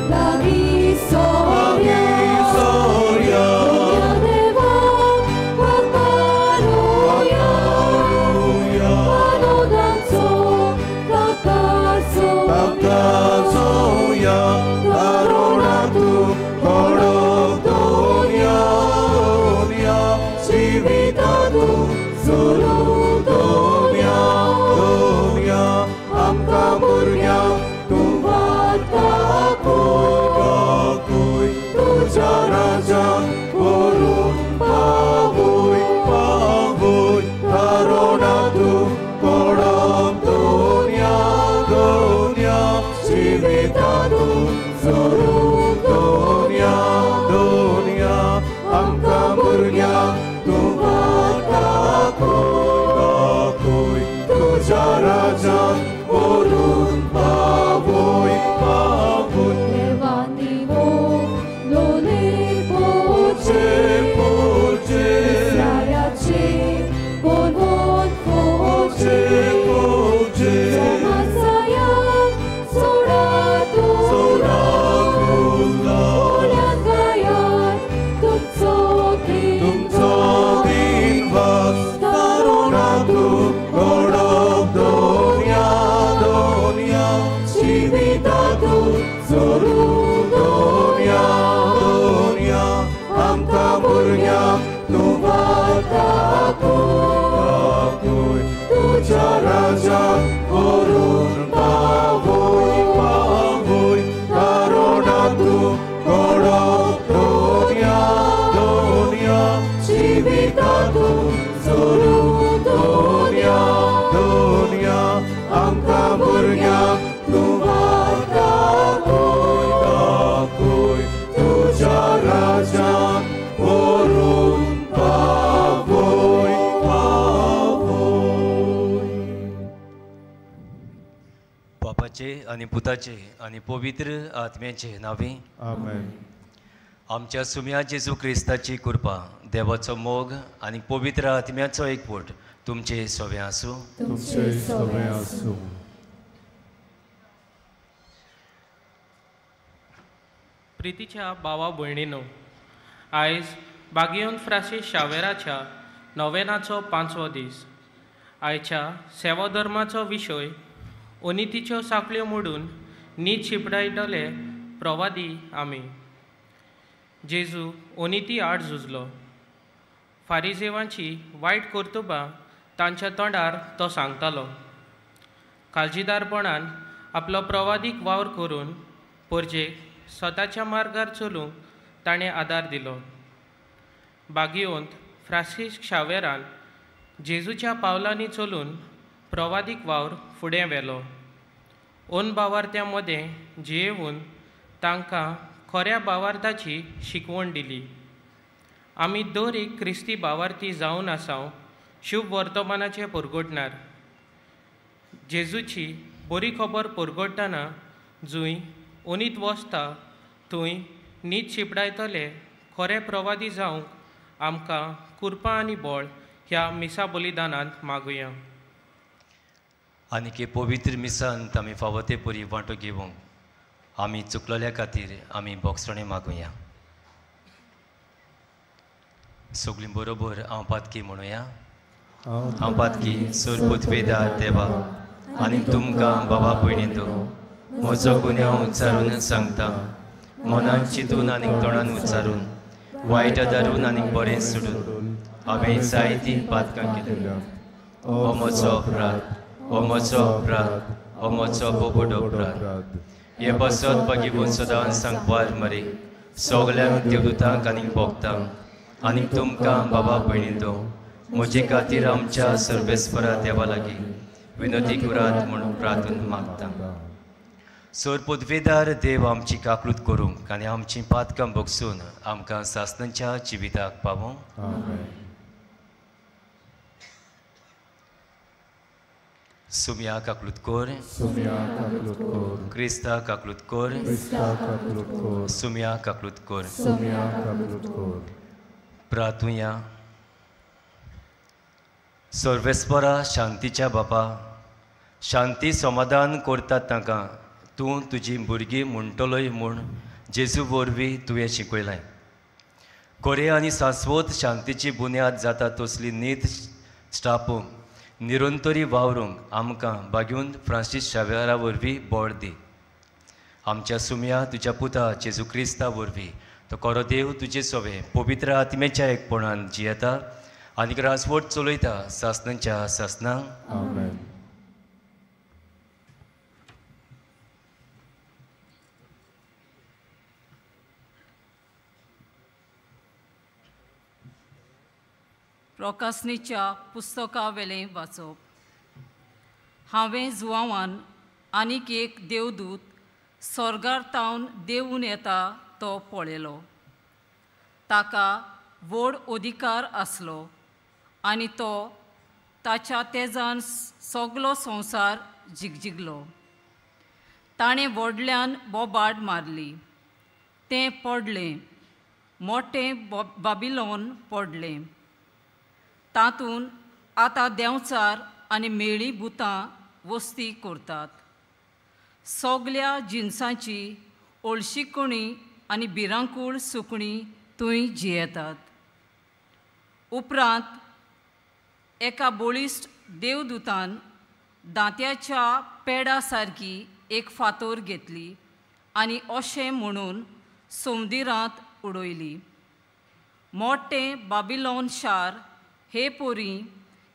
लागीं सोऱ्या सोऱ्या देवा वाकारुया आनंदाचो ताका ताका सोया सोया तारोणा तूं घडप दोनया दोनया जिविता तूं जोडूं दोनया दोनया आमकां भुरग्यांक तूं वाट दाखय दाखय तुज्या राज्यांत व्हरून पावय पावय तारोणा तूं घडप दोनया दोनया जिविता तूं जोडूं दोनया दोनया आमकां भुरग्यांक तूं वाट दाखय दाखय तुज्या राज्यांत व्हरून पावय पावय देवानी वो लोले पोचे पोचे इस्रायाचे बोलवून पोचे पोचे जोमासायाक सोडा सोडा तुला तुला ओल्या गायात तुमचो तुमचो दिनवास दिनवास तारोणा तूं घडप दोनया दोनया जिविता तूं जोडूं दोनया दोनया आमकां भुरग्यांक तूं वाट दाखय दाखय तुज्या राज्यांत व्हरून पावय पावय तारोणा तूं घडप दोनया दोनया जिविता तूं जोडूं दोनया दोनया आमकां भुरग्यांक तूं वाट दाखय दाखय तुज्या राज्यांत व्हरून पावय पावय. बापाचे आनी पुताचे आनी पवित्र आत्म्याचे नांवे आमेन. आमच्या सुम्या जेजू क्रिस्ताची कृपा, देवाचो मोग आनी पवित्र आत्म्याचो एकवट तुमचे सवे आसूं. तुमचे सवे आसूं. प्रितीच्या भावा भयणीनो, आयज बागियोन फ्रांसीस शावेराच्या नोवेनाचो 5वो दीस. आयच्या सेवाधर्माचो विशय अनितीच्यो साखळ्यो मोडून नीत शिंपडायतले प्रवादी आमी. जेजू अनिती आड झुजलो. फारिजेवांची वायट कर्तुबां तांच्या तोंडार तो सांगतालो. काळजीदारपणान आपलो प्रवादीक वावर करून परजेक स्वताच्या मार्गार चलूंक ताणें आदार दिलो. बागियोंत फ्रांसीस शावेरान जेजूच्या पावलांनी चलून प्रवादीक वावर फुडें व्हेलो. ओन बावार्थ्यां मदें जियेवन तांकां खऱ्या बावार्थाची शिकवण दिली. आमी दर एक क्रिस्ती बावार्थी जावन आसाव शुभ वर्तमानाचें परगटणार. जेजूची बरी खबर परगटतना जंय अनीत वसता थंय नीत शिंपडायतले खरे प्रवादी जावंक आमकां कृपा आनी बळ ह्या मिसा बलिदानांत मागुया. आनी पवित्र मिसांत आमी फावो ते परी वांटो घेवंक आमी चुकलेल्या खातीर आमी बोगसणें मागुया. सगळीं बरोबर हांव पातकी म्हणुया. हांव पातकी सरपुतवेदार देवा आनी तुमकां बाबा भयणींनो म्हजो गुन्यांव उच्चारून सांगता. मनान चिंतून आनी तोंडान उच्चारून, वायट धरून आनी बरें सोडून हांवें जायतीं पातकां केल्या. हो म्हजो अपराध, हो म्हजो अपराध, हो म्हजो बोबड अपराध. हे पासत बागीबून सदां सांगपार मरे सगळ्यांक देवदूतांक आनी भोगतांक आनी तुमकां बाबा भयणींनो म्हजे खातीर आमच्या सर्वेस्परा देवा लागीं विनोदी करात म्हणून प्रार्थना मागता. सोर पदवेदार देव आमची काकळूत करूंक आनी आमची पातकां भोगसून आमकां सासणाच्या जिविताक पावों. सुम्या काकलूत कोर, क्रिस्ता काकलूत कोर, सुम्या काकलूत कोर. प्रार्थुया. सर्वेस्परा शांतीच्या बापा, शांती समाधान करतात तांकां तूं तुजी भुरगीं म्हणटलोय म्हूण जेजू वरवीं तुवें शिकयलें. खरें आनी शाश्वत शांतीची बुन्याद जाता तसली नीत स्थापूंक निरंतरी वावरूंक आमकां बागून फ्रांसीस शावेरा वरवीं बळ दी. आमच्या सुमया तुज्या पुता जेजू क्रिस्ता वरवीं तो खरो देव तुजे सोवे पवित्र आत्म्याच्या एकपणान जियेता आनी राजवट चलयता सासणाच्या सासणां. आमेन. प्रकासनीच्या पुस्तकावेलें वाचप. हांवें जुवांवान आनीक एक देवदूत स्वर्गार तावन देंवून येता तो पळयलो. ताका व्हड अधिकार आसलो आनी तो ताच्या तेजान सगलो संवसार जिगजिगलो. ताणें व्हडल्यान बोबाट मारली, तें पडलें, मोटें बाबिलोन पडलें. तातूंत आतां देंवचार आनी मेळी भुतां वस्ती करतात. सगल्या जिनसांची ओळशिकणी आनी भिरांकूळ सुकणीं थंय जियेतात. उपरांत एका बळिश्ट देवदूतान दांत्याच्या पेडा सारकी एक फातोर घेतली आनी अशें म्हणून समुद्रांत उडयली, मोटें बाबिलोन शार हे पोरी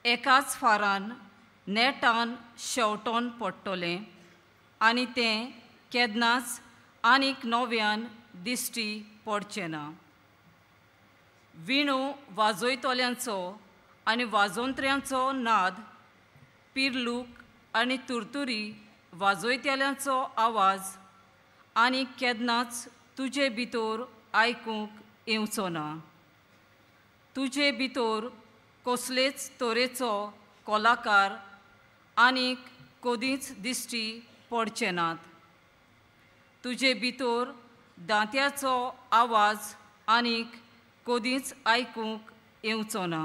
एकाच फारान नेटान शेवटोन पडटलें आनी तें केन्नाच आनीक नव्यान दिश्टी पडचें ना. विणो वाजयतल्यांचो आनी वाजोंत्र्यांचो नाद, पिर्लूक आनी तुरतुरी वाजयतल्यांचो आवाज आनी केन्नाच तुजे भितर आयकूंक येवचो ना. तुजे भितर कसलेच तरेचो कलाकार आनीक कदींच दिश्टी पडचे नात. तुजे भितर दांत्याचो आवाज आनीक कदींच आयकूंक येवचो ना.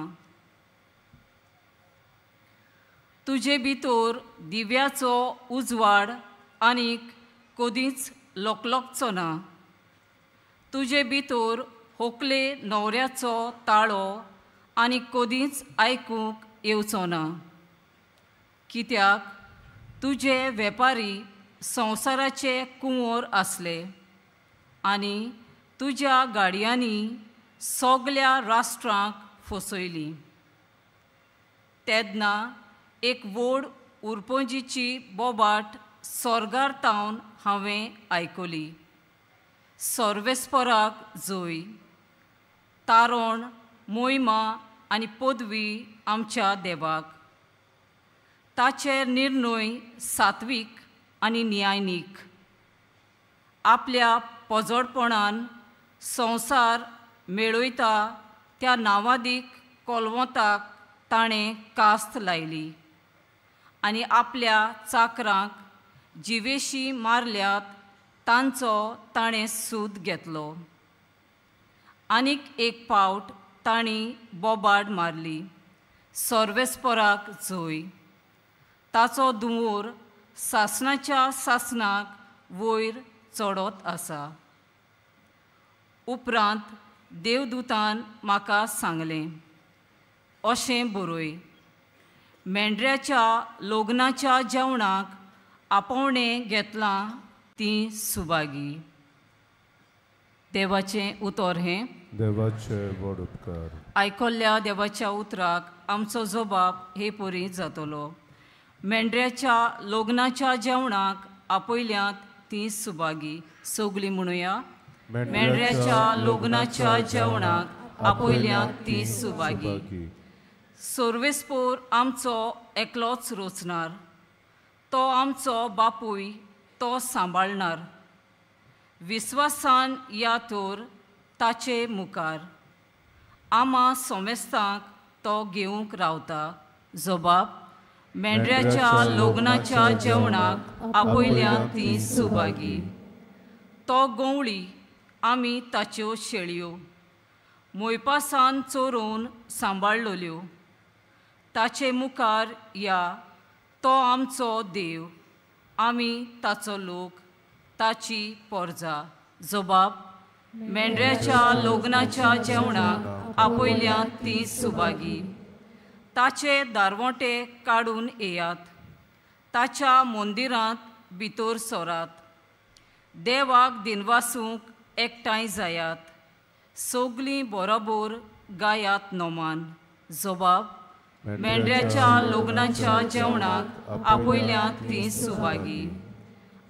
तुजे भितर दिव्याचो उजवाड आनीक कदींच लोकलोकचो ना. तुजे भितर होकले न्हवऱ्याचो ताळो आनी कदींच आयकूंक येवचो ना. कित्याक तुजे वेपारी संवसाराचे कुंवर आसले आनी तुज्या गाडयांनी सगल्या राष्ट्रांक फसयलीं. तेन्ना एक व्हड उरपंजीची बोबाट स्वर्गार तावन हांवें आयकली, सर्वेस्पराक जोय, तारण, मोहिमा आनी पदवी आमच्या देवाक. ताचे निर्णय सात्वीक आनी न्यायनीक. आपल्या पोजडपणान संवसार मेळयता त्या नांवादीक कोलवोंताक ताणें कास्त लायली आनी आपल्या चाकरांक जिवेशी मारल्यात तांचो ताणें सूद घेतलो. आनीक एक पावट तांणी बोबाड मारली, सर्वेस्पराक जोय. ताचो धुंवोर सासणाच्या सासणाक वयर चडत आसा. उपरांत देवदूतान म्हाका सांगलें, अशें बरय, मेंढऱ्याच्या लग्नाच्या जेवणाक आपोवणें घेतलां तीं सुभागी. देवाचें उतर हें. देवाचे व्हड उपकार. आयकल्ल्या देवाच्या उतराक आमचो जबाब हे परी जातलो. मेंढऱ्याच्या लग्नाच्या जेवणाक आपयल्यांत तीं सुभागी. सगळीं म्हणुया, मेंढऱ्याच्या लग्नाच्या जेवणाक आपयल्यांत तीं सुभागी. सर्वेस्पोर आमचो एकलोच रोचणार, तो आमचो बापूय, तो सांबाळणार. विस्वासान या तर ताचे मुखार आमा सोमेस्तांक तो घेवंक रावता. जबाब, मेंढऱ्याच्या लग्नाच्या जेवणाक आपयल्यांत तीं सुभागी. तो गंवळी, आमी ताच्यो शेळयो मोयपासान चोरोवन सांबाळ्ळल्यो. ताचे मुखार या, तो आमचो देव, आमी ताचो लोक, ताची पोरजा. जबाब मेंढऱ्याच्या लग्नाच्या जेवणाक आपयल्यांत ती सुभागी. ताचे दारवोंटे काडून येयात, ताच्या मंदिरांत भितर सरात. देवाक दिनवासूंक एकठांय जायात, सगलीं बरोबर गायात नोमान. जबाब मेंढऱ्याच्या लग्नाच्या जेवणाक आपयल्यांत ती सुभागी.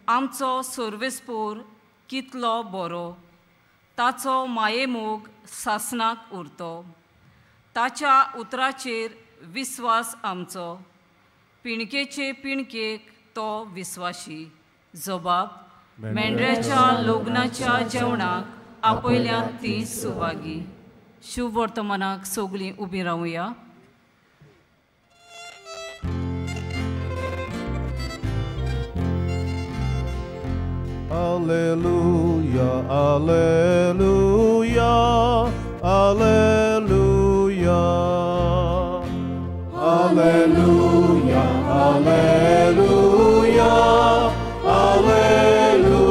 आमचो सर्वेस्पोर कितलो बरो, ताचो मायेमोग सासणाक उरतो. ताच्या उतराचेर विस्वास आमचो, पिणकेचे पिणकेक तो विस्वाशी. जबाब मेंढऱ्याच्या लग्नाच्या जेवणाक आपयल्यांत ती सुभागी. शुभ वर्तमानाक सगलीं उबीं रावया. Alleluia, Alleluia, Alleluia. Alleluia, Alleluia, Alleluia.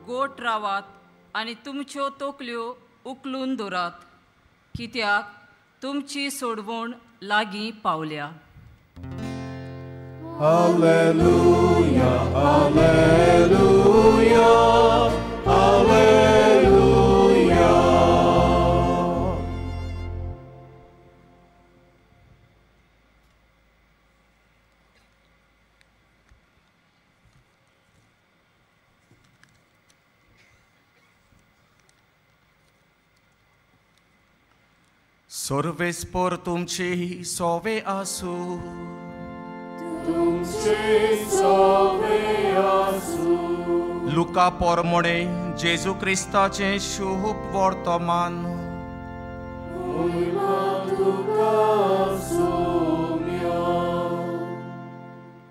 गोट रावात आनी तुमच्यो तकल्यो उखलून दवरात, कित्याक तुमची सोडवण लागीं पावल्या. Alleluia, Alleluia, Alleluia. सर्वेस्पोर तुमची सोवे आसू. लुका पोरमोणे जेजू क्रिस्ताचें शुभ वर्तमान.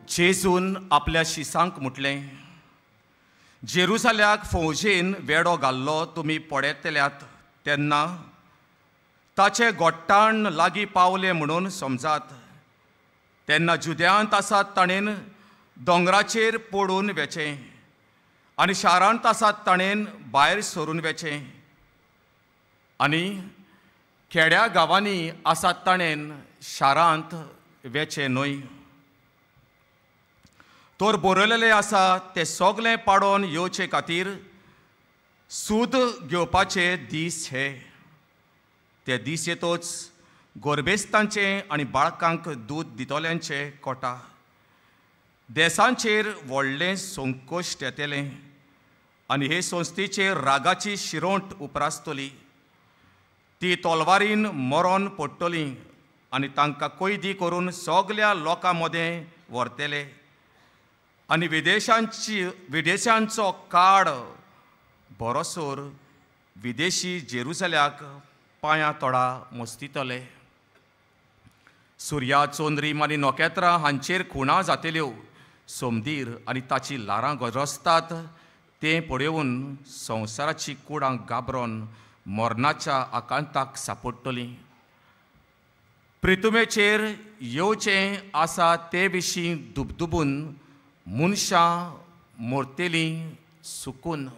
जेजून आपल्या शिसांक म्हटलें, जेरुजाल्याक फौजेन वेडो घाल्लो तुमी पळयतल्यात तेन्ना ताचें गोट्टाण लागीं पावलें म्हणून समजात. तेन्ना जुद्यांत आसात ताणेन दोंगराचेर पडून वेचें आनी शारांत आसात ताणेन भायर सरून वेचें आनी खेड्या गांवांनी आसात ताणेन शारांत वेचें न्हय. तर बरयलेलें आसा तें सगलें पाडोन येवचे खातीर सूद घेवपाचे दीस हे. ते दीस येतोच गोरबेस्तांचें आनी बाळकांक दूद दितल्यांचें कोटा देसांचेर व्हडलें संकोश्ट येतलें आनी हे संस्थेचेर रागाची शिरोंट उप्रासतली. ती तलवारीन मरोन पडटली आनी तांकां कैदी करून सगल्या लोकां मदें व्हरतले आनी विदेशांचो काड बरोसर विदेशी जेरुजाल्याक पांयां तोडा मस्तितले. सुर्या चंद्रीम आनी नखेत्रां हांचेर खुणां जातल्यो. सोमदीर आनी ताची ल्हारां गरजतात तें पळोवन संवसाराची कुडां गाबरोन मरणाच्या आकांताक सापडटलीं. प्रितुमेचेर येवचें आसा ते विशीं दुबदुबून मनशां मोरतेलीं सुकून.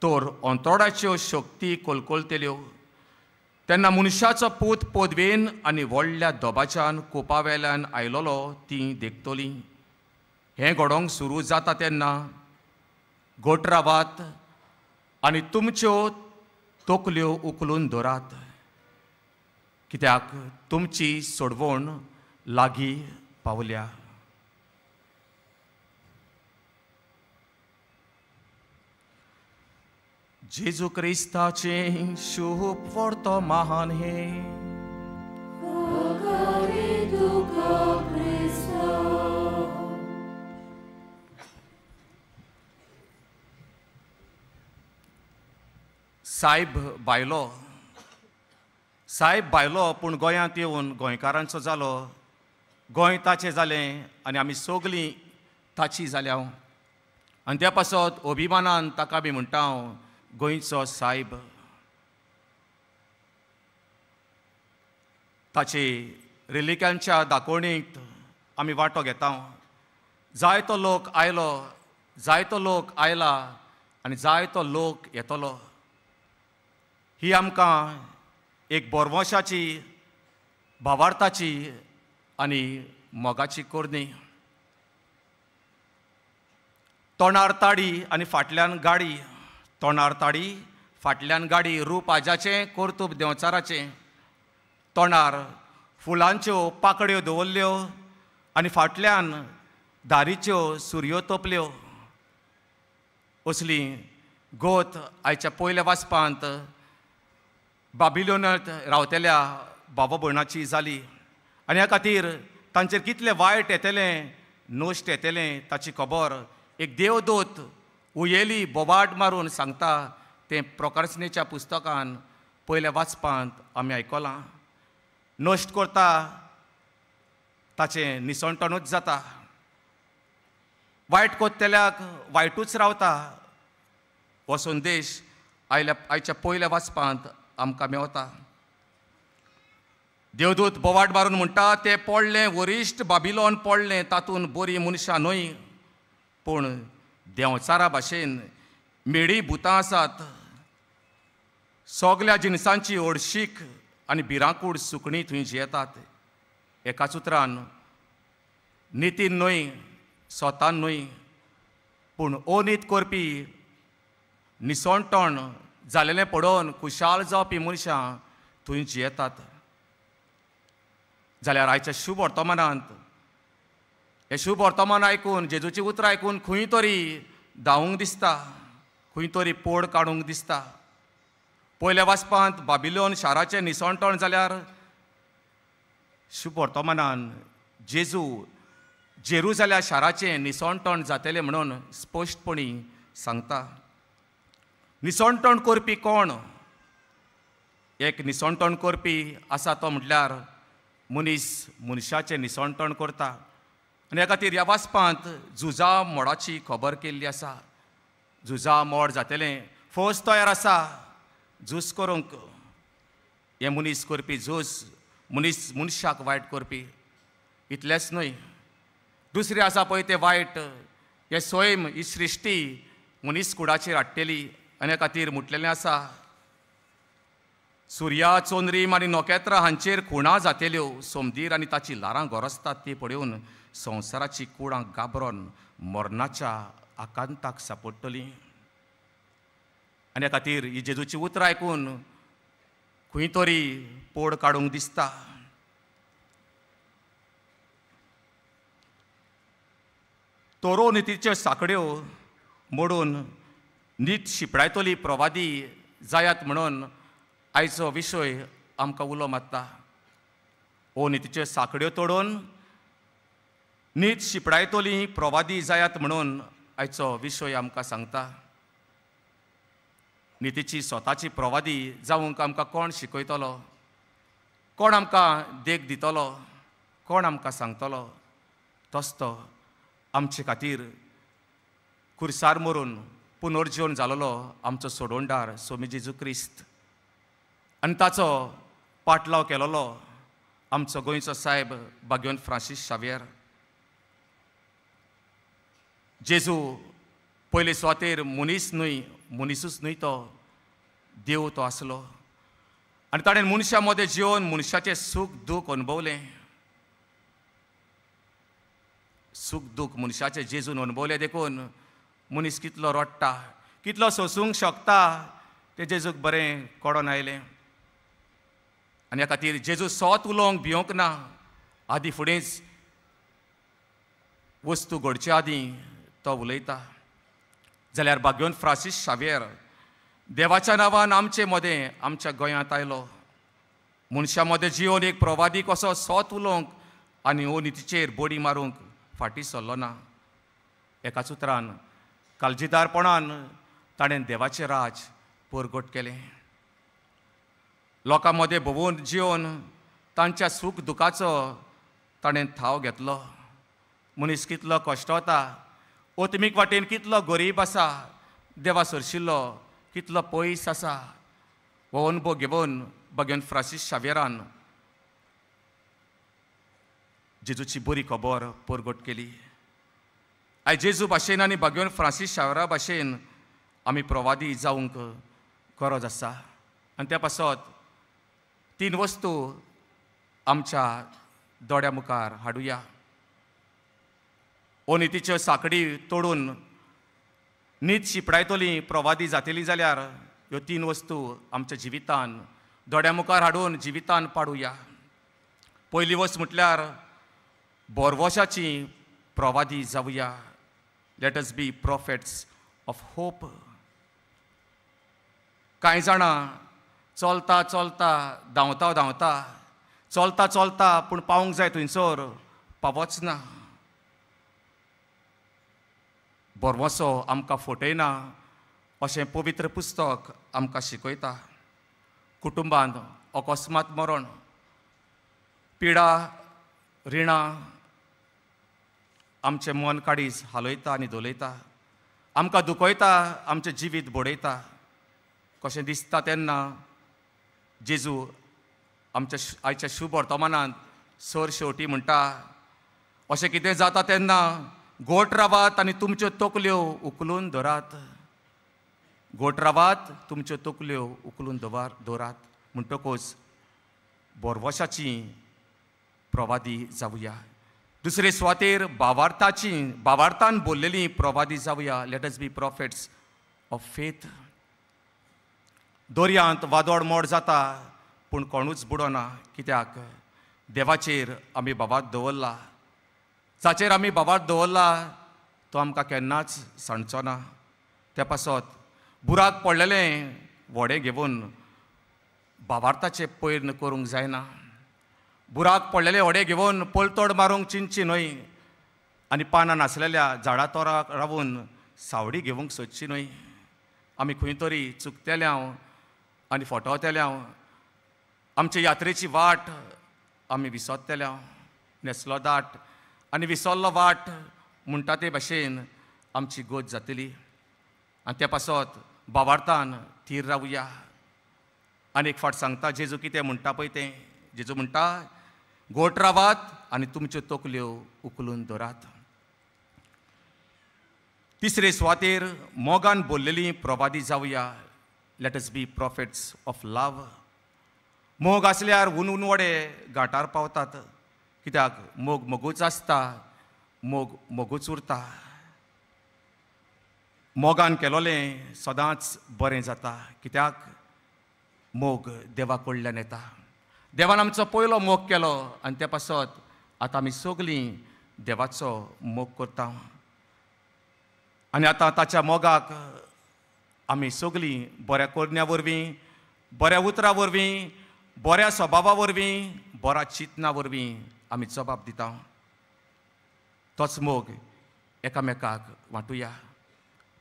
तर अंतोडाच्यो शक्ती कोलकोलतेल्यो. तेन्ना मनशाचो पूत पदवेन आनी व्हडल्या दबाच्यान कोपा वेल्यान आयलोलो तीं देखतलीं. हें घडोवंक सुरू जाता तेन्ना गोट रावात आनी तुमच्यो तकल्यो उखलून दवरात, कित्याक तुमची सोडवण लागीं पावल्या. जेजू क्रिस्ताचें शुभ वर्तमान हें. सायब बायलो, सायब बायलो पूण गोंयांत येवन गोंयकारांचो जालो. गोंय ताचें जालें आनी आमी सगलीं ताची जाल्या. आनी त्या पासत अभिमानान ताका बी म्हणटा हांव गोंयचो सायब. ताचे रिलिकांच्या दाखोवणेंत आमी वांटो घेता. जायतो लोक आयलो, जायतो लोक आयला आनी जायतो लोक येतलो. ही आमकां एक बोरवंशाची, भावार्थाची आनी मोगाची कोरणी. तोंडार ताडी आनी फाटल्यान गाडी, तोंडार ताडी फाटल्यान गाडी, रूप आजाचें कर्तूब देंवचाराचें. तोंडार फुलांच्यो पाकड्यो दवरल्यो आनी फाटल्यान दारीच्यो सुरयो तोपल्यो. असली गोत आयच्या पयल्या वाचपांत बाबिलोनांत रावतल्या बाबा भयणाची जाली आनी ह्या खातीर तांचेर कितलें वायट येतलें, नश्ट येतलें ताची खबर एक देवदूत उयेली बोबाट मारून सांगता तें प्रकाशनेच्या पुस्तकान पयल्या वाचपांत आमी आयकलां. नश्ट करता ताचें निसणटणूच जाता, वायट कोत्तेल्याक वायटूच रावता. हो संदेश आयल्या आयच्या पयल्या वाचपांत आमकां मेवता. देवदूत बोवाट मारून म्हणटा तें पडलें वरिश्ठ बाबिलोन पडलें, तातूंत बरीं मनशां न्हय पूण देंवचारा भाशेन मेडी भुतां आसात. सगल्या जिनसांची ओडशीक आनी भिरांकूळ सुकणीं थंय जियेतात. एकाच उतरान नितीन न्हय, स्वतान न्हय पूण अनीत करपी निसणटण जालेलें पळोवन खुशाल जावपी मनशां थंय जियेतात. जाल्यार आयच्या शुभ वर्तमानांत हें शुभ वर्तमान आयकून, जेजूची उतरां आयकून खंय तरी धांवूंक दिसता, खंय तरी पोड काडूंक दिसता. पयल्या वाचपांत बाबिलोन शाराचें निसणटण जाल्यार शुभ वर्तमानान जेजू जेरुजाल्या शाराचें निसणटण जातलें म्हणून स्पश्टपणी सांगता. निसणटण करपी कोण? एक निसणटण करपी आसा तो म्हटल्यार मनीस मनशाचें निसणटण करता आनी ह्या खातीर ह्या वाचपांत झुजा मोडाची खबर केल्ली आसा. झुजा मोड जातलें, फौज तयार आसा झूज करूंक. हें मनीस करपी झूज, मनीस मनशाक वायट करपी. इतलेंच न्हय, दुसरें आसा पळय तें वायट, हें सैम, ही सृश्टी मनीस कुडाचेर हाडटली आनी ह्या खातीर म्हटलेलें आसा सुर्या, चंद्रीम आनी नखेत्रां हांचेर खुणां जातेल्यो, सोमदीर आनी ताची ल्हारां गरजतात ती पळोवन संवसाराची कुडां गाबरोन मरणाच्या आकांताक सापडटलीं. आनी ह्या खातीर ही जेजूची उतरां आयकून खंय तरी पोड काडूंक दिसता. तोरो नितीच्यो साकड्यो मोडून नीट शिपडायतली प्रवादी जायात म्हणून आयचो विशय आमकां उलो मारता. ओ नितीच्यो साकड्यो तोडून नीट शिपडायतली प्रवादी जायात म्हणून आयचो विशय आमकां सांगता. नितीची स्वताची प्रवादी जावंक आमकां कोण शिकयतलो, कोण आमकां देख दितलो, कोण आमकां सांगतलो? तोच तो आमचे खातीर खुर्सार मरून पुनर्जीवन जालोलो आमचो सोडोणदार स्वामी जेजू क्रिस्त आनी ताचो पाटलाव केलोलो आमचो गोंयचो सायब बाग्योन फ्रांसीस शावियर. जेजू पयले सुवातेर मनीस न्हय, मनीसूच न्हय, तो देव तो आसलो आनी ताणें मनशां मदें जिवन मनशाचें सूख दूख अणभवलें. सूख दूख मनशाचें जेजून अणभवलें देखून मनीस कितलो रडटा, कितलो सोंसूंक शकता तें जेजूक बरें कळोन आयलें. आनी ह्या खातीर जेजू सोत उलोवंक भिवंक ना. आदीं फुडेंच वस्तू घडचे आदीं तो उलयता. जाल्यार बाग्योन फ्रांसीस शावियर देवाच्या नांवान आमचे मदें आमच्या गोंयांत आयलो. मनशां मदें जिवन एक प्रवादी कसो सोत उलोवंक आनी अनितीचेर बडी मारूंक फाटीं सरलो ना. एकाच उतरान काळजीदारपणान ताणें देवाचें राज परगट केलें. लोकां मदें भोंवून जिवन तांच्या सूख दुखाचो ताणें थाव घेतलो. मनीस कितलो कश्टवता, ओतमीक वाटेन कितलो गरीब आसा, देवा सरशिल्लो कितलो पयस आसा, हो अणभव घेवन बागेवन फ्रांसीस शावियरान जेजूची बरी खबर परगट केली. आयज जेजू भाशेन आनी भाग्यवंत फ्रांसीस शावरा भाशेन आमी प्रवादी जावंक गरज आसा. आनी त्या पासत तीन वस्तू आमच्या दोळ्या मुखार हाडुया. अनितीच्यो साकडी तोडून नीत शिपडायतली प्रवादी जातली जाल्यार ह्यो तीन वस्तू आमच्या जिवितान दोळ्या मुखार हाडून जिवितान पाडुया. पयली वस्त म्हटल्यार बोरवशाची प्रवादी जावया. Let us be prophets of hope. कांय जाणां चलता चलता धांवता धांवता चलता चलता पूण पावूंक जाय थंयसर पावच ना. भरवंसो आमकां फटयना अशें पवित्र पुस्तक आमकां शिकयता. कुटुंबांत अकस्मात मरण, पिडा, रिणां आमचें मन काडीस हालयता आनी धोलयता, आमकां दुखयता, आमचें जिवीत बडयता. कशें दिसता तेन्ना जेजू आमच्या आयच्या शुभ वर्तमानांत सर शेवटी म्हणटा, अशें कितें जाता तेन्ना गोट रावात आनी तुमच्यो तकल्यो उखलून धरात. गोट रावात, तुमच्यो तकल्यो उखलून दवरात. म्हणटकूच बोरवशाची प्रवादी जावया. दुसरे सुवातेर बावार्थाची बावार्थान बोल्लेली प्रवादी जावया. Let us be prophets of faith. दर्यांत वादळ मोड जाता पूण कोणूच बुडोना. कित्याक? देवाचेर आमी बाबात दवरला. जाचेर आमी बाबात दवरला तो आमकां केन्नाच सांडचो ना. त्या पासत बुराक पडलेलें व्हडें घेवन बावार्थाचें पयर करूंक जायना. बुराक पडलेलें व्हडें घेवन पलतोड मारूंक चिंतची न्हय आनी पानां नासलेल्या झाडां तोराक रावून सावडी घेवंक सोदची न्हय. आमी खंय तरी चुकतेल्या आनी फटवतेल्या, आमचे यात्रेची वाट आमी विसरतेल्या. न्हेसलो दाट आनी विसरलो वाट म्हणटा ते भाशेन आमची गत जातली. आनी त्या पासत बावार्थान थीर रावया. आनी एक फावट सांगता जेजू कितें म्हणटा पळय तें. जेजू म्हणटा, गोट रावात आनी तुमच्यो तकल्यो उखलून धरात. तिसरे सुवातेर मोगान बोल्लेली प्रवादी जावया. Let us be prophets of love. मोग आसल्यार उन उनवडे घाटार पावतात. कित्याक? मोग मोगूच आसता, मोग मोगूच उरता. मोगान केलोलें सदांच बरें जाता. कित्याक? मोग देवा कडल्यान येता. देवान आमचो पयलो मोग केलो आनी त्या पासत आतां आमी सगळीं देवाचो मोग करता. आनी आतां ताच्या मोगाक आमी सगळीं बऱ्या करण्या वरवीं, बऱ्या उतरां वरवीं, बऱ्या स्वभावा वरवीं, बऱ्या चिंतना वरवीं आमी जबाब दिता. तोच मोग एकामेकाक वांटुया.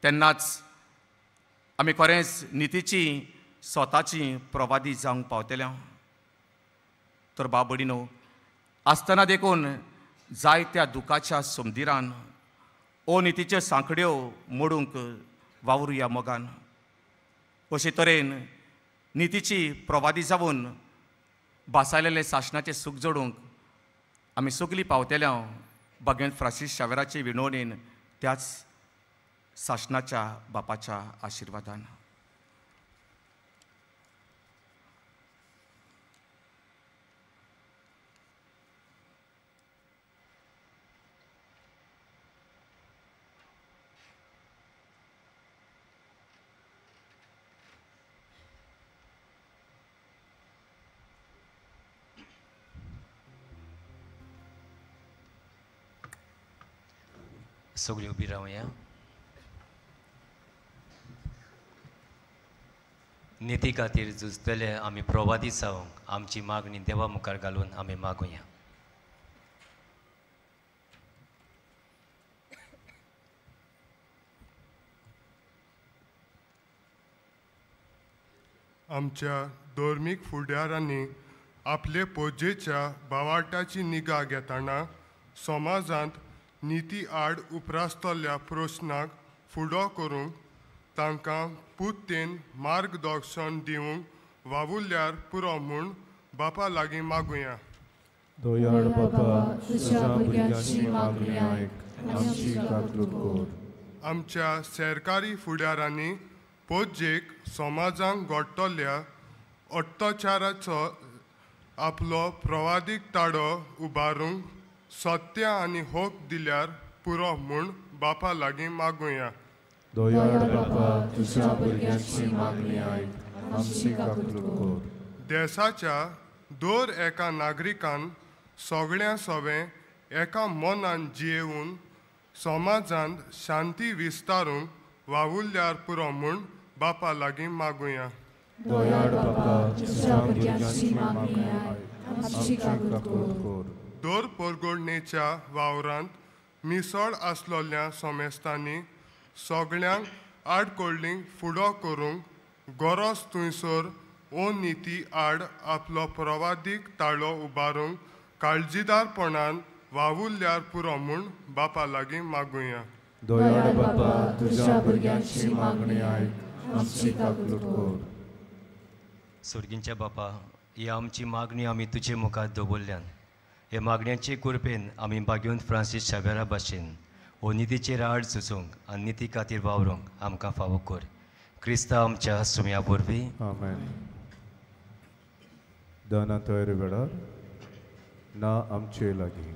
तेन्नाच आमी खरेंच नितीची स्वताची प्रवादी जावंक पावतले. तर बाबडीनो आसतना देखून जायत्या दुखाच्या समदिरान अनितीच्यो सांकड्यो मोडूंक वावरुया मोगान. अशे तरेन नितीची प्रवादी जावन भासायलेले सासणाचें सूख जोडूंक आमी सगळीं पावतेल्या भाग्यवंत फ्रांसीस शावेराचे विनवणेन त्याच सासणाच्या बापाच्या आशिर्वादान. सगळीं उबी रावया. निती खातीर झुजतले आमी प्रवादी जावंक आमची मागणी देवा मुखार घालून आमी मागुया. आमच्या धर्मीक फुडारांनी आपले पोजेच्या बावाटाची निगा घेतना समाजांत निती आड उप्रासतल्या प्रश्नाक फुडो करूंक तांकां पुत्तेन मार्गदर्शन दिवंक वावुरल्यार पुरो म्हूण बापा लागीं मागुया. दयाळ बाबा, तुज्या भुरग्यांची मागणी आयक, आमची काकलूट कर. आमच्या सरकारी फुडारांनी पोटजेक समाजांक घडटल्या अत्याचाराचो आपलो प्रवादीक ताळो उबारूंक सत्य आनी होक दिल्यार पुरो म्हूण बापा लागीं मागुया. दयाळ बाबा, तुज्या भुरग्यांची मागणी आयक, आमची काकलूट कर. देशाच्या दर एका नागरिकान सगळ्या सवें एका मनान जियेवन समाजांत शांती विस्तारूंक वावुरल्यार पुरो म्हूण बापा लागीं मागुया. दयाळ बाबा, तुज्या भुरग्यांची मागणी आयक, आमची काकलूट कर. दर परगोडणेच्या वावरांत मिसळ आसलोल्या समेस्तांनी सगळ्यांक आडकोडलींक फुडो करूंक गरज थंयसर ओ निती आड आपलो प्रवादीक ताळो उबारूंक काळजीदारपणान वावुरल्यार पुरो म्हूण बापा लागीं मागुया. दयाळ बाबा, तुज्या भुरग्यांची मागणी आयक, आमची काकलूट कर. सोर्गींच्या बापा, ही आमची मागणी आमी तुजे मुखार दवरल्यान. हे मागण्यांचे कृपेन आमी बागेवन फ्रांसीस शावेरा भाशेन हो नितीचेर आड सुचोवंक आनी निती खातीर वावरूंक आमकां फावो कर. क्रिस्ता आमच्या सुम्या वरवीं. आमेन. दाना तयारी वेळार ना आमचे लागीं.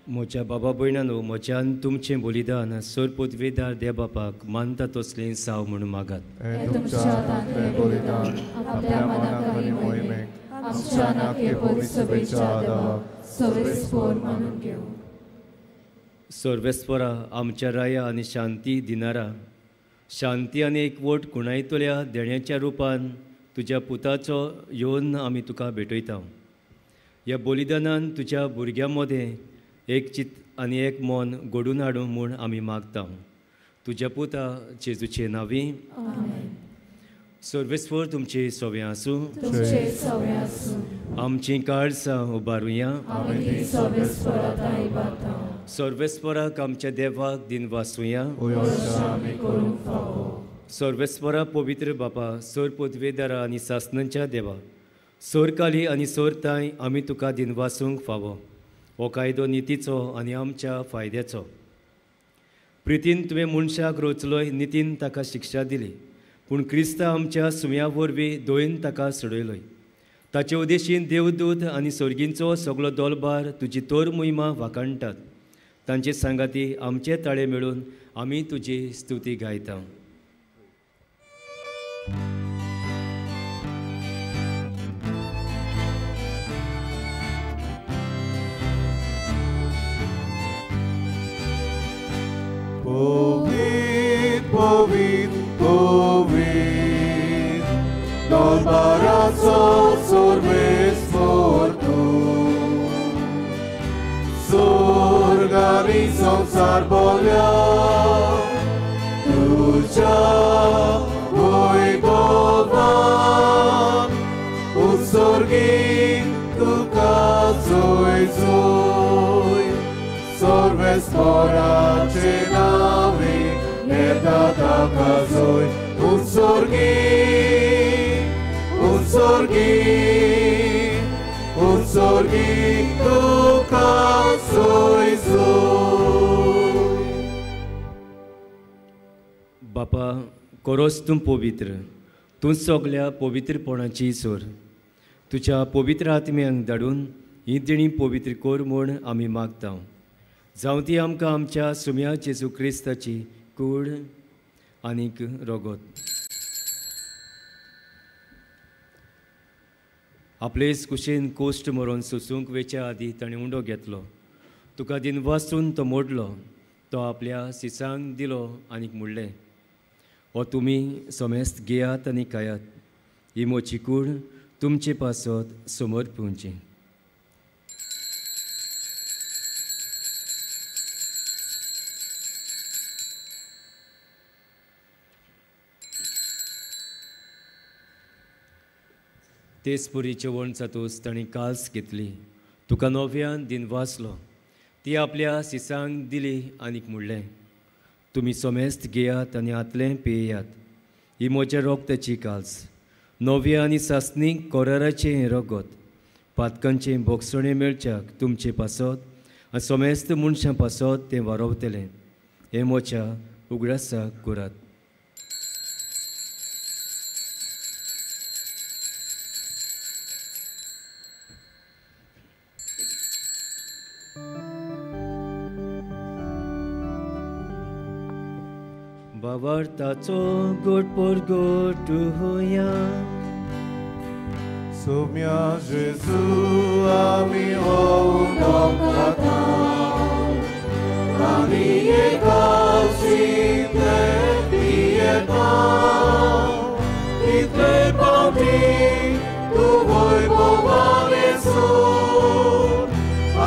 म्हज्या बाबा भयणानो, म्हज्यान तुमचें बलिदान सर पदवेदार देव बापाक मानता तसलें साव म्हणून मागात. सर्वेस्परा आमच्या राया आनी शांती दिनारा, शांती आनी एकवट कुणायतल्या देण्याच्या रुपान तुज्या पुताचो येवन आमी तुका भेटयता. ह्या बलिदानान तुज्या भुरग्यां मदें एक चित आनी एक मन घडून हाडूं म्हूण आमी मागता. तुज्या पुता जेजूचे नांवी. सर्वेस्पर तुमचे सवे आसूं. आमचीं काळसां उबारुया. सर्वेस्पराक आमच्या देवाक दिनवासुया. सर्वेस्परा पवित्र बापा, सर पदवेदारा आनी सासणांच्या देवा, सोरकाली आनी सोरताय आमी तुका दिनवासूंक फावो. हो कायदो नितीचो आनी आमच्या फायद्याचो. प्रितीन तुवें मनशाक रोचलोय, नितीन ताका शिक्षा दिली, पूण क्रिस्ता आमच्या सुम्या वरवीं दोयन ताका सोडयलोय. ताचे उदेशीन देवदूत आनी सोर्गींचो सगलो दोलबार तुजी तोर मोहिमा वाखाणटात. तांचे सांगाती आमचे ताळे मेळून आमी तुजी स्तुती गायता. Povit, povit, povit, dolbarazo sorves portu, sorgani संसार बोल्या, तुझ्या वैभवान, उत्सर्गी तुका जोय जोय, सर्वे सोर्वेस्पोराचे नावे येता ताका जोय उत्सर्गी उत्सर्गी उत्सर्गी तुका जोय जोय. बापा कोरोस तूं पवित्र, तूं सगल्या पवित्रपणाची सोर. तुज्या पवित्र आत्म्यांक धाडून ही देणी पवित्र कोर म्हूण आमी मागता. जावं ती आमकां आमच्या सुम्या जेजू क्रिस्ताची कूड आनीक रगत. आपलेच कुशीन कोश्ट मरोन सोसूंक वेच्या आदीं ताणें उंडो घेतलो, तुका दिन वाचून तो मोडलो, तो आपल्या सिसांक दिलो आनीक म्हणलें, हो तुमी समेस्त घेयात आनी खायात, ही म्हजी कूड तुमचे पासत समर्पिवची. तेच पुरी जेवण जातूच ताणें काल्स घेतली, तुका नव्यान दिन वाचलो, ती आपल्या सिसांक दिली आनीक म्हणलें, तुमी समेस्त घेयात आनी हातलें पियेयात, ही म्हज्या रोगताची काल्स, नव्या आनी सासणीक कोराराचें हें रगत, पातकांचें भोगसणें मेळच्याक तुमचे पासत आनी समेस्त मनशां पासत तें वारोवतलें. हें म्हज्या उगडासाक करात. बाबार्थाचो गोड परगट होया सुम्या जेजू आमी हो खाता आमी एकाशींतले पियेता तितले पावटी तूं वैभवान येसून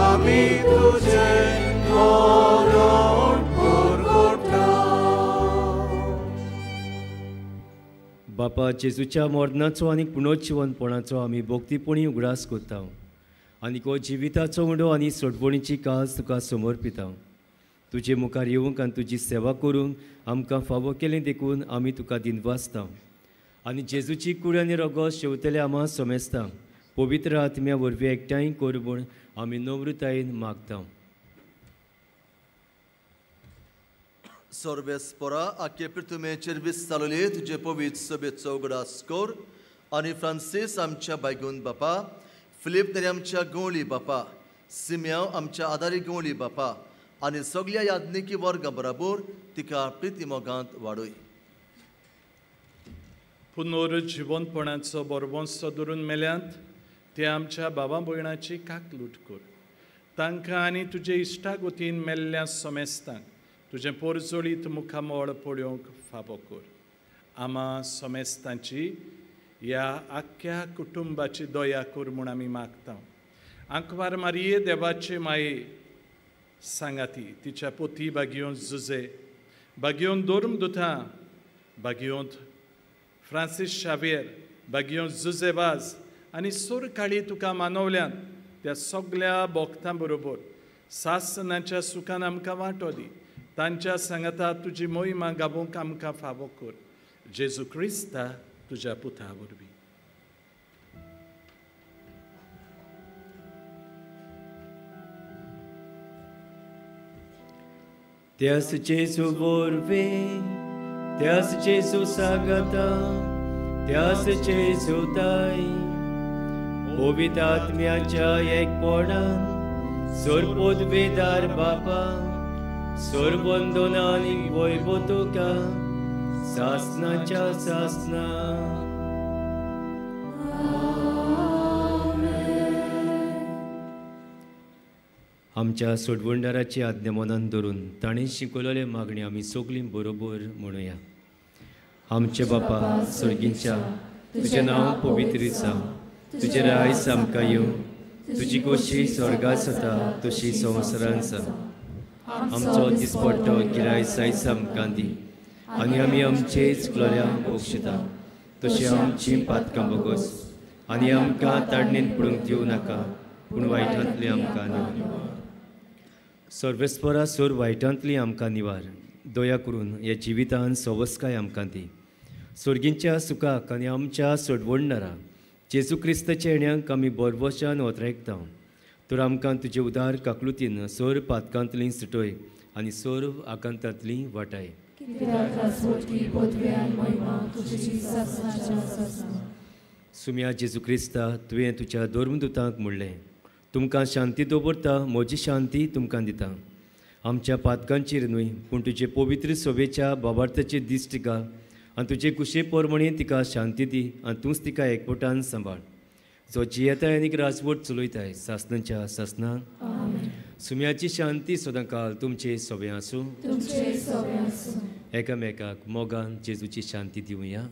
आमी तुजें मरण परगटा. बापा जेजूच्या मरणाचो आनी पुनर्जिवनपणाचो आमी भक्तीपणी उगडास करता आनी हो जिविताचो उंडो आनी सोडवणीची काज तुका समर्पिता. तुजे मुखार येवंक आनी तुजी सेवा करूंक आमकां फावो केलें देखून आमी तुका दिनवासता आनी जेजूची कूड आनी रगत शेवतले आमा समेस्ता पवित्र आत्म्या वरवीं एकठांय कर म्हूण आमी नम्रतायेन मागता. सर्वेस्पोरा आख्खे पृथ्वीचेर विस्तारले तुजे पवित्र सभेचो उगडास कर आनी फ्रांसीस आमच्या बायगून बापा, फिलीप तरी आमच्या गवळी बापा, सिम्यांव आमच्या आदारी गवळी बापा आनी सगल्या याज्ञिकी वर्गा बराबर तिका प्रितीमोगांत वाडय. पुनर्जिवनपणाचो बरवंसो धरून मेल्यांत ते आमच्या बाबा भयणाची काकलूट कर, तांकां आनी तुजे इश्टागतीन मेल्ल्या समेस्तांक तुजें पोरजोळीत मुखामळ पळोवंक फावो कर. आमा समेस्तांची ह्या आख्ख्या कुटुंबाची दया कर म्हूण आमी मागता. आंकवार मारिये देवाचे माये सांगाती तिच्या पोती बागयोन जुजे, बागयोन धर्मदुतां, बागयोन फ्रांसीस शावियर, बागयोन जुजेवाज आनी सोरकाळी तुका मानवल्यान त्या सगल्या भक्तां बरोबर सासनाच्या सुखान आमकां वांटो दी. तांच्या सांगाता तुजी मोहिमा गाबोवंक आमकां फावो कर. जेजू क्रिस्ता तुज्या पुता वरवीं. त्यास जेजू वरवीं, त्यास जेजू सांगाता, त्यास जेजू ताई, पवित्र आत्म्याच्या एकपणान सर्वोद्वेदार बापा, सर्वंदना आनी वैभव तुका सासनाच्या सासना. आमच्या सोडवणदाराची आज्ञा मनान धरून ताणें शिकवलेले मागणी आमी सगळीं बरोबर म्हणुया. आमचे बापा सर्गींच्या, तुजें नांव पवित्र जावं, तुजें रायस आमकां येवं, तुजी गोशी स्वर्गांत जाता तशी संवसारांत जावं. आमचो दिसपट्टो गिरायस आयज आमकां दी आनी आमी आमचे चुकलोल्यांक बक्षिता तशी आमची पातकां बोगस आनी आमकां ताडणेन पडूंक दिवं नाका, पूण वायटांतलें आमकां न्हय. सर्वेस्परा सोर वायटांतली आमकां निवार, दया करून ह्या जिवितान सवस्काय आमकां दी. सोर्गींच्या सुखाक आनी आमच्या सोडवणणारा जेजू क्रिस्ताच्या येण्याक आमी बरबशान ओतरायता. तर आमकां तुजे उदार काकलुतीन सोर पातकांतली सुटय आनी सोर आकांतांतली वाटाय. सुम्या जेजू क्रिस्ता, तुवें तुज्या धर्मदुतांक म्हणलें, तुमकां शांती दवरता, म्हजी शांती तुमकां दिता. आमच्या पातकांचेर न्हय पूण तुजे पवित्र सभेच्या बाबार्थाचेर दिश्ट घाल आनी तुजे कुशे प्रमाणे तिका शांती दी आनी तूंच तिका एकवटान सांबाळ, जो जियेताय आनी राजवट चलयताय सासणाच्या सासणाक. सुम्याची शांती सदांकाल तुमचे सगळें आसूं. एकामेकाक मोगान जेजूची शांती दिवया.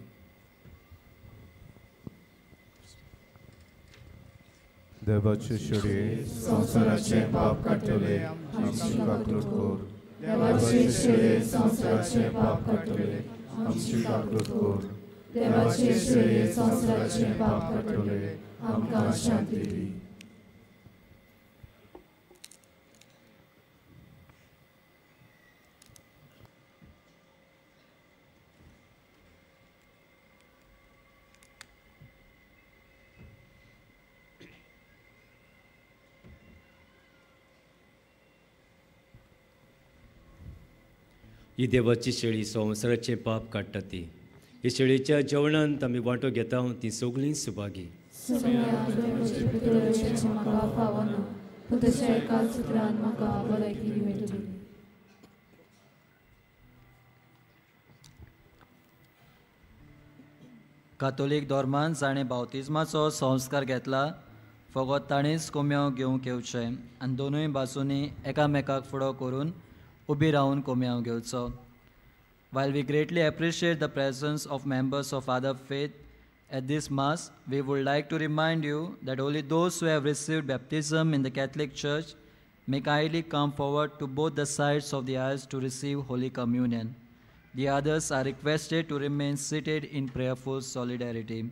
देवाचे शेळये संवसाराचे पाप काडटले, आमची काकलूट कर. देवाचे शेळये संवसाराचे पाप काडटले, आमची काकलूट कर. देवाचे शेळये संवसाराचे पाप काडटले, आमकां शांती दी. ही देवाची शेळी संवसाराचें पाप काडटा ती. ही शेळीच्या जेवणांत आमी वांटो घेता ती सगळीं सुभागी. कातोलीक धर्मान जाणें बावतिज्माचो संस्कार घेतला फकत ताणेंच कोम्यांव घेवंक येवचें आनी दोनूय बाजूंनी एकामेकाक फुडो करून उबी रावन कोम्यांव घेवचो. While we greatly appreciate the presence of members of other faith at this Mass, we would like to remind you that only those who have received baptism in the Catholic Church may kindly come forward to both the sides of the aisles to receive Holy Communion. The others are requested to remain seated in prayerful solidarity.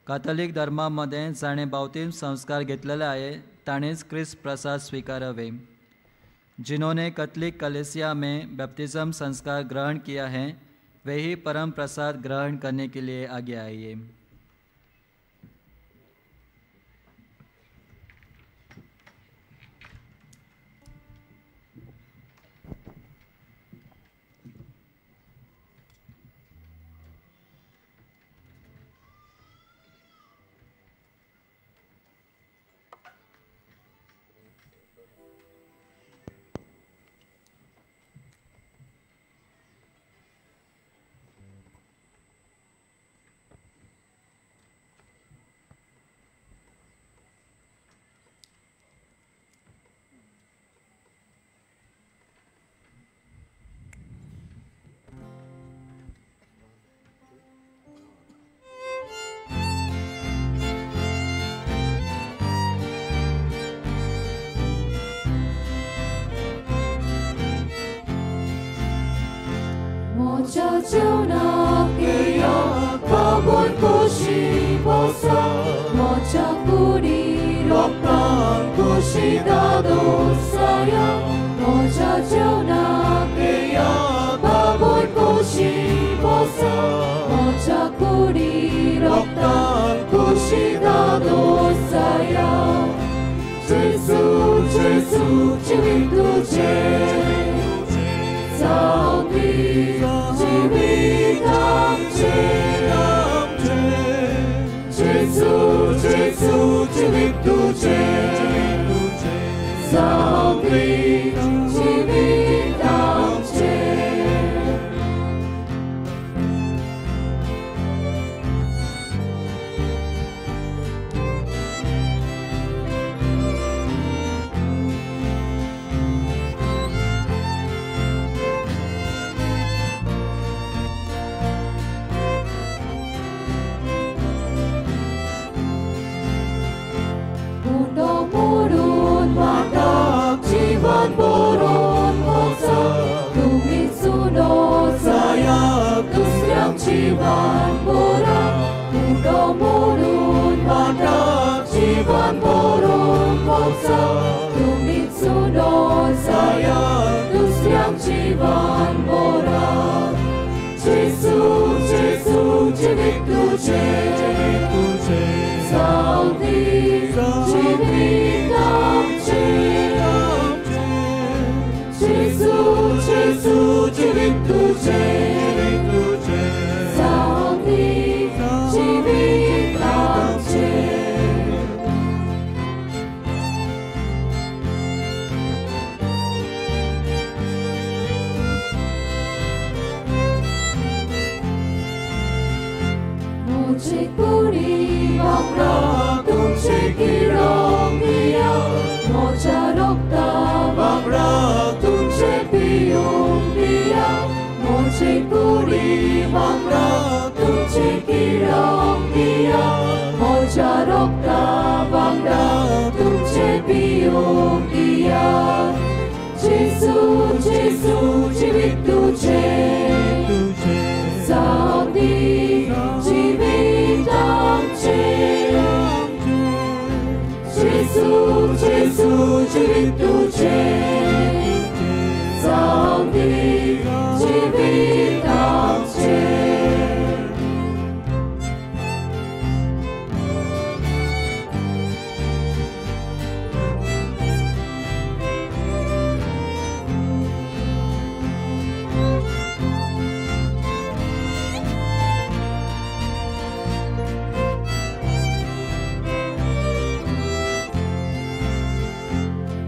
Catholic धर्मा मदें जाणें बावतीम संस्कार घेतलेले आहे ताणेंच क्रिस्त प्रसाद स्वीकारावे. जिन्होंने Catholic कलेसिया में baptism संस्कार ग्रहण किया है वे ही परम प्रसाद ग्रहण करने के लिए आगे आइए. जीवन बोरून पोचा तुम्ही सुनो. तुझें, जावं दी जिवीत आमचें. जेजू जेजू जिवीत तुझें, जावं दी जिवीत आमचें. म्हजे कुडी वांगडा तुमचें किरण दिया, म्हज्या रक्ता वांगडा तुमचें पिवंक दिया. म्हजे कुडी वांगडा तुमचें किरण दिया, म्हज्या रक्ता वांगडा तुमचें पिवंक दिया. जेजू जेजू जिवीत तुझें, जावं दी जिवीत आमचें. जेजू जेजू जिवीत तुझें, जावं दी जिवीत आमचें.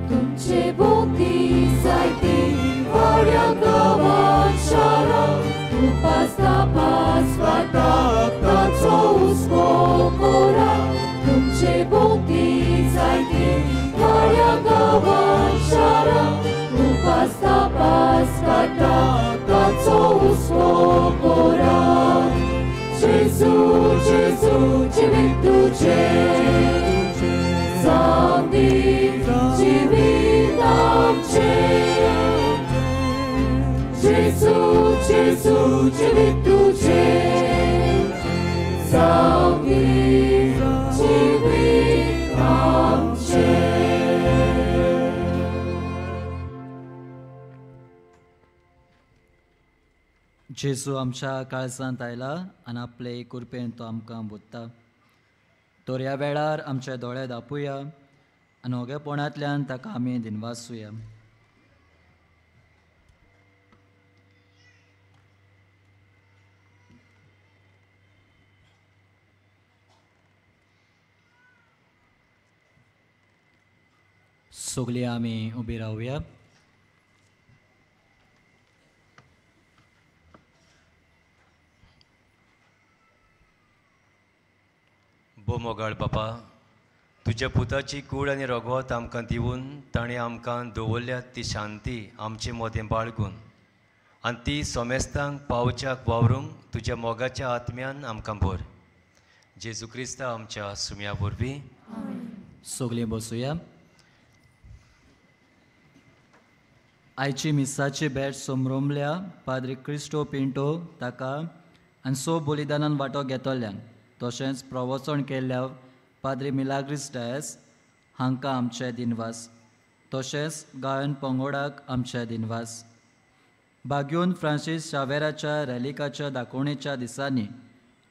तुमचे भोंवती जायती वाड्या गांवां शारां, उपास तापास वाडटा ताचो हुस्को करा. तुमचे भोंवती जायती वाड्या गांवां शारां, उपास तापास वाडटा ताचो हुस्को करा. जेजू जेजू जिवीत तुझें, जावं दी जिवीत आमचें. जेजू जेजू जिवीत तुझें, जावं दी जिवीत आमचें. जेजू आमच्या काळजांत आयला आनी आपले कृपेन तो आमकां बुदता. तर ह्या वेळार आमचे दोळे दापुया आनी ओगेपणांतल्यान ताका आमी दिनवासुया. सगळीं आमी उबी रावया. भो मोगाळ बापा, तुज्या पुताची कूड आनी रगत आमकां दिवन ताणें आमकां दवरल्या ती शांती आमचे मदें बाळगून आनी ती सोमेस्तांक पावच्याक वावरूंक तुज्या मोगाच्या आत्म्यान आमकां भर. जेजू क्रिस्ता आमच्या सुम्या वरवीं. सगळीं बसुया. आयची मिसाची भेट समरोमल्या पाद्री क्रिस्टो पिंटो ताका आनी सो बलिदानान वांटो घेतल्यान, तशेंच प्रवचन केल्ल्या पाद्री मिलाग्रीस डायस हांकां आमचे दिनवास, तशेंच गायन पंगोडाक आमचे दिनवास. बाग्यून फ्रांसीस शावेराच्या रॅलिकाच्या दाखोवणेच्या दिसांनी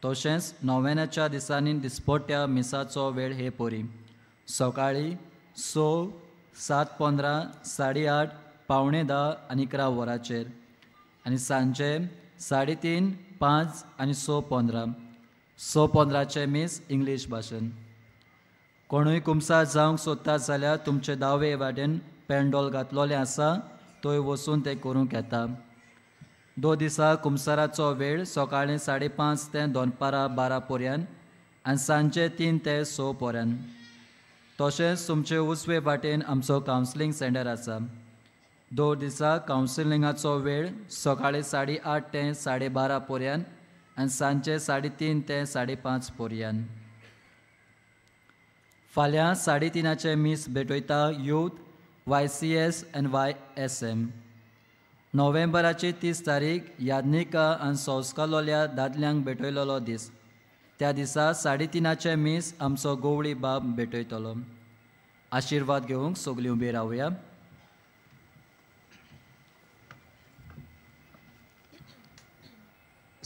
तशेंच नोवेनाच्या दिसांनी दिसपट्ट्या मिसाचो वेळ हे परी सकाळीं 6, 7:15, 8:30, 9:45 आनी 11 वरांचेर आनी सांजे 3:30, 5 आनी 6:15. 6:15 मीस इंग्लीश भाशेन. कोणूय कुमसार जावंक सोदता जाल्यार तुमचे दावे वाटेन पेंडोल घातलोलें आसा, थंय वचून तें करूंक येता. 2 दिसा कुमसाराचो वेळ सकाळीं 5:30 ते दनपारां 12 पर्यंत आनी सांजे 3 ते 6 पर्यंत. तशेंच तुमचे उजवे वाटेन आमचो कावन्सिलींग सेंटर आसा. 2 दिसा कावन्सिलिंगाचो वेळ सकाळीं 8:30 ते 12:30 पर्यंत आनी सांजे 3:30 ते 5:30 पर्यंत. फाल्यां 3:30 मीस भेटयता यूथ YCS आनी YSM. नोव्हेंबराची 30 तारीख याज्ञिका आनी संस्कारलोल्या दादल्यांक भेटयलेलो दीस. त्या दिसा 3:30 मीस आमचो गोवळी बाब भेटयतलो. आशिर्वाद घेवंक सगळीं उबी रावया.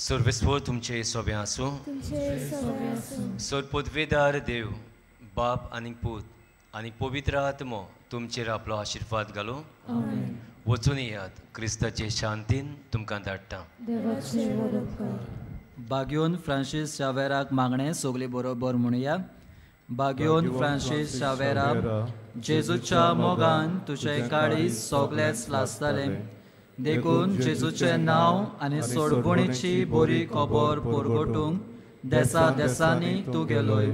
सर्वेस्पर तुमचे सोबें आसूं. सरपदवेदार देव बाप आनी पूत आनी पवित्र आत्मो तुमचेर आपलो आशिर्वाद घालूं. वचून येयात, क्रिस्ताचे शांतीन तुमकां धाडटा. बाग्योन फ्रांसीस शावेराक मागणें सगळीं बरोबर म्हणुया. बाग्योन फ्रांसीस शावेरा, जेजूच्या मोगान तुजें काळीज सगळेंच लासतालें, देखून जेजूचें नांव आनी सोडवणीची बरी खबर परगटूंक देसा देसांनी तूं गेलोय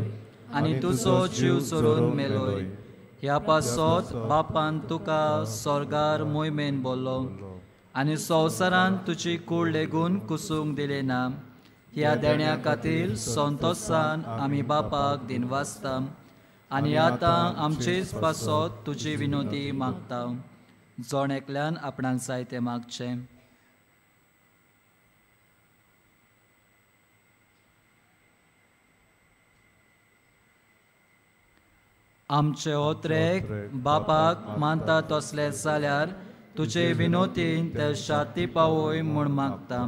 आनी तुजो जीव सोडून मेलोय. ह्या पासत बापान तुका स्वर्गार मोहिमेन बोल्लो आनी संवसारान तुजी कूड लेगून कुसूंक दिली ना. ह्या देण्या खातीर संतोसान आमी बापाक दिनवासता आनी आतां आमचेच पासत तुजी विनोदी मागता. जण एकल्यान आपणाक जाय तें मागचें. आमचे ओत्रेक बापाक मानता तसले जाल्यार तुजे विनोतीन ते शांती पावय म्हूण मागता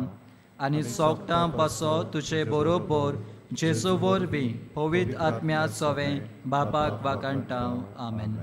आनी सोगटां पासो तुजे बरोबर जेजू वरवीं पवित्र आत्म्या सोवें बापाक वाखाणटा. आमेन.